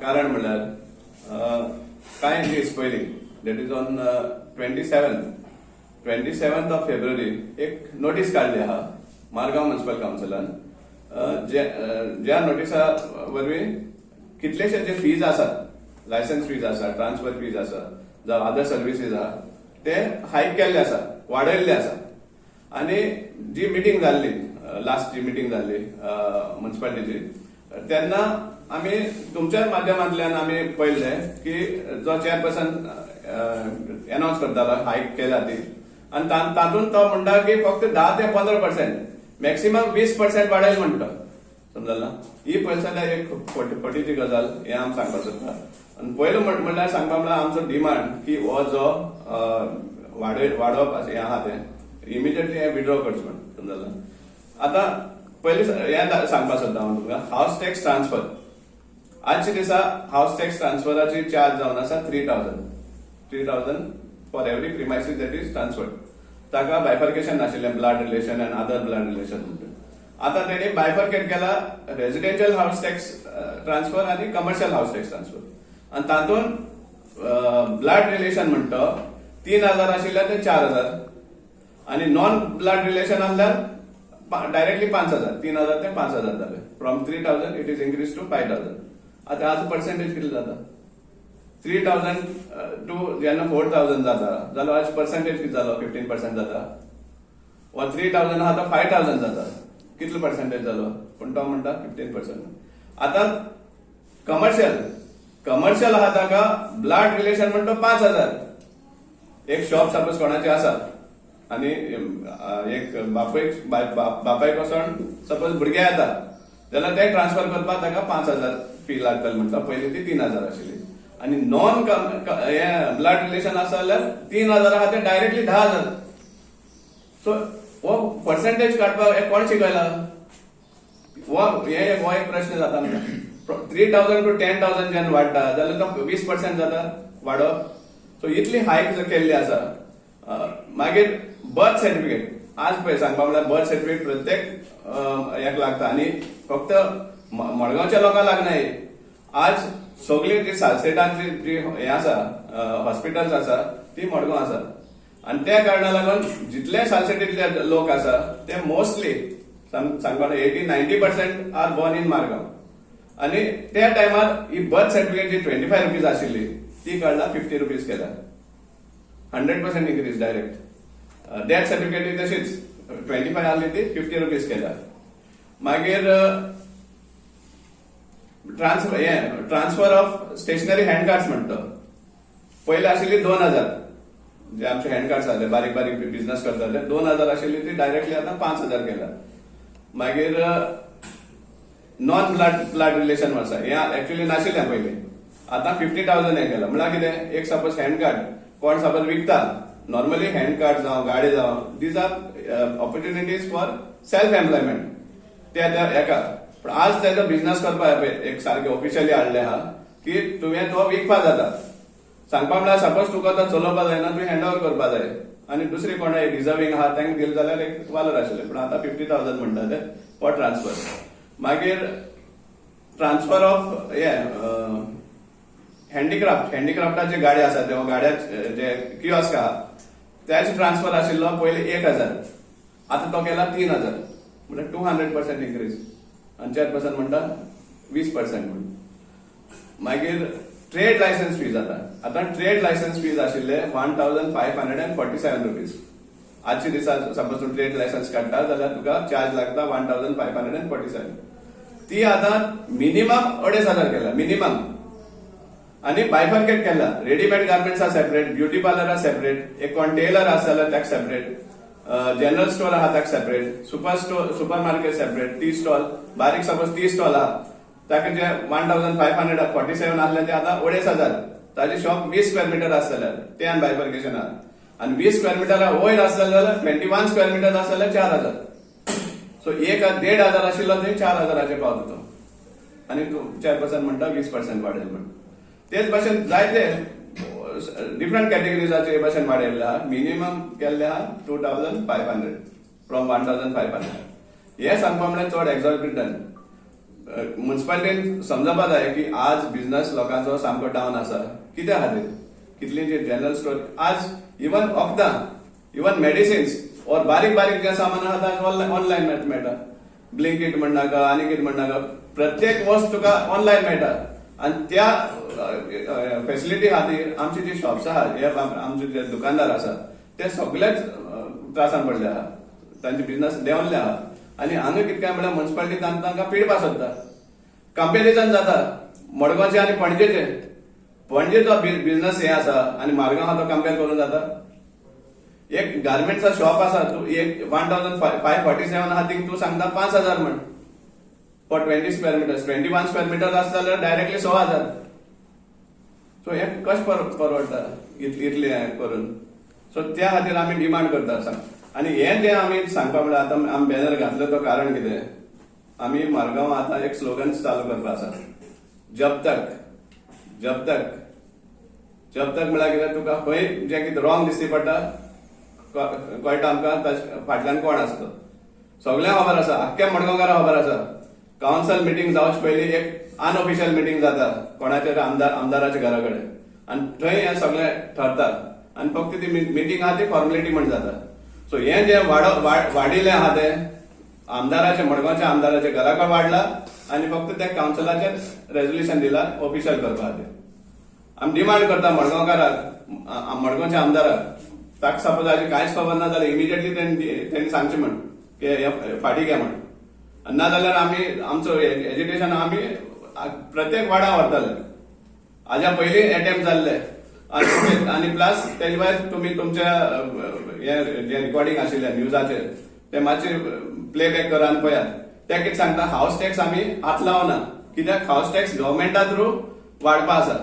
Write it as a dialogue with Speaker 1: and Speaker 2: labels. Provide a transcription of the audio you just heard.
Speaker 1: कारण म्हणल्यार कांय दीस पयलीं, that is on 27th of February, एक नोटीस काडली आहा मारगांव म्युन्सिपल कावन्सिलान, ज्या नोटिसा वरवीं कितलेशे जे फीज आसात, लायसन्स फीज आसा, ट्रान्सफर फीज आसा, जावं अदर सर्विसीस आहा, ते हायक केल्ले आसा, वाडयल्ले आसा. आनी जी मिटींग जाल्ली, लास्ट जी मिटींग जाल्ली म्युन्सिपालिटीची, तेन्ना आमी तुमच्याच माध्यमांतल्यान आमी पळयल्लें की जो चेअरपर्सन अनाउन्स करतालो हायक केल्या ती, आनी तातूंत तो म्हणटा की फक्त 10 ते 15%, मॅक्सिमम 20% वाडयल म्हणटा. समजला? ही पळयत जाल्यार एक फटीची गजाल हें आमी सांगपाक सोदता. आनी पयलो म्हणल्यार, सांगपा म्हणल्यार आमचो डिमांड की हो जो वाडोवप हें आहा तें इमिजिएटली हें विड्रॉ करचें म्हण. समजला? आतां पयलीं हें सांगपाक सोदता हांव तुमकां, हावस टॅक्स ट्रान्सफर. आजच्या दिसा हावस टॅक्स ट्रान्सफराची चार्ज जावन आसा 3,000, 3,000 for every premises that is transferred. ताका बायफर्केशन नाशिल्लें, blood relation and other blood relation म्हणटा. आतां तेणी बायफर्केट केला, रेजिडेन्शियल हावस टॅक्स ट्रान्सफर आनी कमर्शियल हावस टॅक्स ट्रान्सफर. आनी तातूंत ब्लड रिलेशन म्हणटा 3,000 आशिल्ले ते 4,000 आनी नॉन ब्लड रिलेशन आसल्यार डायरेक्टली 5,000. 3,000 ते 5,000 जाले. From 3,000 it is increase to 5,000. आतां आज पर्सेंटेज कितले जाता? 3,000 टू जेन्ना 4,000 जाता जाल्यार आज पर्सेंटेज कितें जालो? 15% जाता. वा 3,000 आहा तो 5,000 जाता, कितलो पर्सेंटेज जालो? पूण तो म्हणटा 15%. आतां कमर्शियल आहा ताका ब्लड रिलेशन म्हणटा 5,000. एक शॉप सपोज कोणाचे आसा आनी एक बापूय बापायक वचोन सपोज भुरगे येता जाल्यार ते ट्रान्सफर करपाक ताका 5,000 फी लागतली म्हणटा. पयलीं ती 3,000 आशिल्ली. आनी नॉन हे ब्लड रिलेशन आसा जाल्यार 3,000 आहा ते डायरेक्टली 10,000. सो हो पर्सेंटेज काडपाक हे कोण शिकयला? हो एक प्रश्न जाता आमकां. 3,000 टू 10,000 जेन्ना वाडटा जाल्यार तो 20% जाता वाडप. सो इतली हायक केल्ली आसा. मागीर बर्थ सर्टिफिकेट. आज पळय, सांगपा म्हणल्यार बर्थ सर्टिफिकेट प्रत्येक हेक लागता आनी फक्त मडगांवच्या लोकांक लागना. आज सगळी जी सालसेटांची जी हें आसा, हॉस्पिटल्स आसा, ती मडगांव आसा. आनी त्या कारणा लागून जितले सालसेटीतले लोक आसा ते मोस्टली, सांगपा 80-90% are born in Margao. आनी त्या टायमार ही बर्थ सर्टिफिकेट जी 25 रुपीज आशिल्ली ती काडला 50 रुपीज केल्या, 100% increase direct. Death certificate तशीच 25 आहली ती 50 रुपीज केल्या. मागीर ट्रान्सफर हे transfer of stationery hand carts म्हणटा, पयले आशिल्ली 2,000. जे आमचे हँड कार्ड्स आसले, बारीक बारीक बिझनस करताले, 2,000 आशिल्ली ती डायरेक्टली आतां 5,000 केल्या. मागीर नॉन ब्लड रिलेशन आसा, हें एक्चुअली नाशिल्लें पयलीं, आतां 50,000 हें केलां. म्हणल्यार कितें, एक सपोज हँड कार्ड कोण सपोज विकता, नॉर्मली हँड कार्ड जावं गाडी जावं, these are opportunities for self employment त्या त्या हेका. पण आज तेजो बिझनस करपाक एक सारकें ऑफिशियली हाडलें आहा की तुवें तो विकपा जाता. सांगपा म्हणल्यार सपोज तुका तो चलोवपा जायना, तुवें हँड ओवर करपा जाय आनी दुसरी कोणाय डिजर्वींग आहा तांकां दिलें जाल्यार एक वालोर आशिल्लें. पूण आतां 50,000 म्हणटा ते फॉर ट्रान्सफर. मागीर ट्रान्सफर ऑफ हे हँडिक्राफ्ट, हँडिक्राफ्टाचे गाडी आसा, ते गाड्या जे किओस्क आहा त्याचे ट्रान्सफर आशिल्लो पयलीं 1,000, आतां तो केला 3,000, म्हणल्यार 200% इन्क्रीज. आनी चेअरपर्सन म्हणटा 20% म्हणून. मागीर ट्रेड लायसन्स फीज. आतां आतां ट्रेड लायसन्स फीज आशिल्ले ₹1,547. आजच्या दिसा सपोज तूं ट्रेड लायसन्स काडटा जाल्यार तुका चार्ज लागता 1,547. ती आतां मिनिमम 2,500 केल्या मिनिमम आनी बायफर्केट केला. रेडीमेड गार्मेंट्स आहा सेपरेट, ब्युटी पार्लर आहा सेपरेट, एक कोण टेलर आसा जाल्यार ताका सेपरेट, जनरल स्टोर आहा ताका separate, super store, super market separate, tea stall, बारीक सपोज टी स्टॉल आहा ताका जे 1,547 आसले ते आतां 2,500. ताजे शॉप 20 स्क्वेअर मिटर आसा जाल्यार ते आनी बायफर्केशन आहा. आनी 20 स्क्वेअर मिटरा वयर आसले जाल्यार, 21 स्क्वेअर मिटर आसा जाल्यार 4,000. सो एक 1,500 आशिल्लो थंय 4,000चेर पावता तो. आनी तूं चेअरपर्सन म्हणटा 20% वाडयल म्हण. तेच भाशेन जायते डिफरंट कॅटेगरीजाचे हे भाशेन वाडयल्ले आहा, मिनिमम केल्ले आहा 2,500 from 1,500. हे सांगपा म्हणल्यार चड एक्झॉर्बिटंट. मुन्सिपालिटीन समजपा जाय की आज बिझनस लोकांचो सामको डावन आसा. कित्या खातीर कितली जी जनरल स्टोर आज, इवन वखदां, इवन मेडिसिन्स और बारीक बारीक जे सामान आहा ते ऑनलायन मेळटा. ब्लिंकीट म्हणनाका आनी कितें म्हणनाका, प्रत्येक वस्त तुका ऑनलायन मेळटा. आनी त्या फेसिलिटी खातीर आमची जी शॉप्स आहा, हे आमचे जे दुकानदार आसा ते सगळेच त्रासान पडले आहा, तांचे बिझनस देंवल्ले आहा. आनी हांगा कितें काय म्हळ्यार मुन्सिपालिटी तांकां पिडपा सोदता. कंपेरिजन जाता मडगांवचे आनी पणजेचे. पणजेचो बिझनस हे आसा आनी मारगांव तो कंपेर करून जाता? एक गार्मेंट्सा शॉप आसा, तूं एक 1547 आहा, थिंग तूं सांगता 5000 म्हण for 20 square meters. 21 square meter आसा जाल्यार डायरेक्टली 6000. सो हें कशें परवडटा इतलें हें करून? सो त्या खातीर आमी डिमांड करता सांग. आनी हें जें आमी सांगपा म्हळ्यार आतां आमी बॅनर घातलो तो कारण कितें, आमी मारगांव आतां एक स्लोगन चालू करपा आसा, "जब तक, जब तक, जब तक". म्हळ्यार कितें, तुका खंय जें कितें रॉंग दिसती पडटा, कळटा आमकां ताचे फाटल्यान कोण आसा तो. सगळ्यांक खबर आसा, आख्ख्या मडगांवकारांक खबर आसा. कावन्सल मिटींग जावचे पयलीं एक अनऑफिशियल मिटींग जाता कोणाच्या आमदार आमदाराच्या घरा कडेन आनी थंय हें सगळें ठरता आनी फक्त ती मिटींग आहा ती फॉर्मेलिटी म्हण जाता. सो हें जें वाडिल्लें आहा तें आमदाराच्या, मडगांवच्या आमदाराच्या घरा कडेन वाडला आनी फक्त त्या कावन्सिलाचेर रेजोल्युशन दिला ऑफिशियल करपा खातीर. आमी डिमांड करता मडगांवकाराक, मडगांवच्या आमदाराक, ताका सपोज हाजी कांयच खबर ना जाल्यार इमिजिएटली तेणी सांगचें म्हण की हे फाटीं घे म्हण. आनी ना जाल्यार आमी आमचो एजिटेशन आमी प्रत्येक वाडा व्हरतले. हाज्या पयलीं एटेम्प जाल्ले. आनी प्लस तेजे भायर तुमी तुमच्या हे जे रिकॉर्डिंग आशिल्लें न्यूजाचेर ते मातशे प्लेबॅक करा आनी पळयात. ते कितें सांगता, हावस टॅक्स आमी हात लावना, कित्याक हावस टॅक्स गव्हर्मेंटा थ्रू वाडपा आसा.